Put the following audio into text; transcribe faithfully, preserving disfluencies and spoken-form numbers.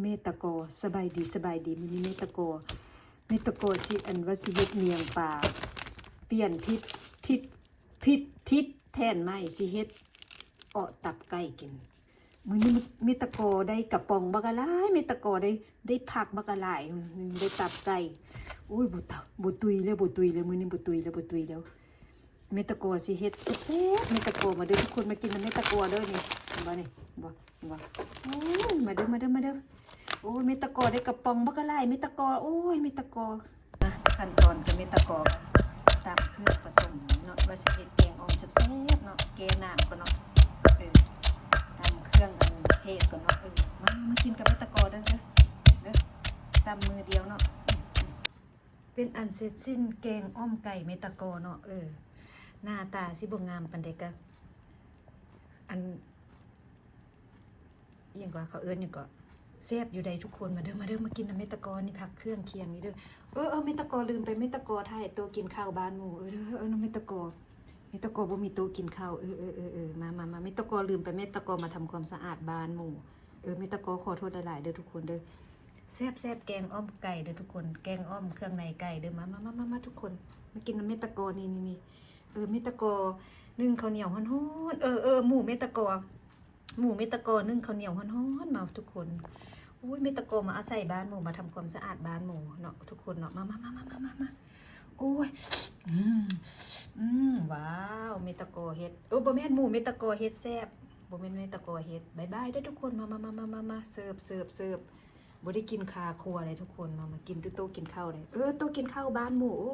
แม่ตะกอ สบายดี สบายดี มื้อนี้แม่ตะกอ แม่ตะกอสิ อันว่าสิเฮ็ดเมี่ยงปลา เปลี่ยนทิศ ทิศ ผิดทิศแทนใหม่ สิเฮ็ด เออ ตับไก่กิน มื้อนี้แม่ตะกอได้กะป๋องบักหลาย แม่ตะกอได้ ได้ผักบักหลาย ได้ตับไก่ โอ้ย บ่ตะ บ่ตุยแล้ว บ่ตุยแล้ว มื้อนี้บ่ตุยแล้ว บ่ตุยแล้ว แม่ตะกอสิเฮ็ดแซ่บๆ แม่ตะกอ มาเด้อทุกคน มากินนำแม่ตะกอเด้อนี่ เห็นบ่นี่ เห็นบ่ เห็นบ่ โอ้ย มาเด้อ มาเด้อ มาเด้อ โอ้ย แม่ตะกอได้กะป๋องบักหลาย แม่ตะกอ โอ้ย แม่ตะกอ นะ ขั้นตอนกะแม่ตะกอ ตำเครื่องผสมเนาะ ว่าสิเฮ็ดแกงอ่อมแซ่บๆ เนาะ แก้น้ำก่อนเนาะ เออ ตำเครื่องอันเทศก่อนเนาะ เออ มา มากินกับแม่ตะกอเด้อ เด้อ เด้อ ตำมือเดียวเนาะ เป็นอันเสร็จสิ้นแกงอ่อมไก่แม่ตะกอเนาะ เออ หน้าตาสิบ่งามปานใดกะ อัน อิหยังกว่า เขาเอิ้นหยังเกาะ แซ่บอยู่ใดทุกคน มาเด้อ มาเด้อ มากินนำแม่ตะกอ นี่ผักเครื่องเคียงนี่เด้อ เออ เออ แม่ตะกอลืมไป แม่ตะกอถ่ายโต๊ะกินข้าวบ้านหมู่ เออ เด้อ เออ เนาะ แม่ตะกอ แม่ตะกอบ่มีโต๊ะกินข้าว เออ เออ เออ เออ มา มา มา แม่ตะกอลืมไป แม่ตะกอมาทำความสะอาดบ้านหมู่ เออ แม่ตะกอขอโทษหลายๆ เด้อทุกคนเด้อ แซ่บๆ แกงอ่อมไก่เด้อทุกคน แกงอ่อมเครื่องในไก่เด้อ มา มา มา มา มา ทุกคน มากินนำแม่ตะกอ นี่ นี่ นี่ เออ แม่ตะกอนึ่งข้าวเหนียวฮ้อนๆ เออ เออ หมู่แม่ตะกอ หมู่แม่ตะกอนึ่งข้าวเหนียวฮ้อนๆ มาทุกคน อุ้ย แม่ตะกอมาอาศัยบ้านหมู่ มาทำความสะอาดบ้านหมู่เนาะ ทุกคนเนาะ มา มา มา มา มา มา มา โอ้ย อืม อืม ว้าว แม่ตะกอเฮ็ด เออ บ่แม่น หมู่แม่ตะกอเฮ็ดแซ่บ บ่แม่นแม่ตะกอเฮ็ด บ๊ายบายเด้อทุกคน มา มา มา มา มา มา เสิร์ฟ เสิร์ฟ เสิร์ฟ บ่ได้กินคาครัวเลยทุกคน มา มากินที่โต๊ะกินข้าวเลย เออ โต๊ะกินข้าวบ้านหมู่ โอ้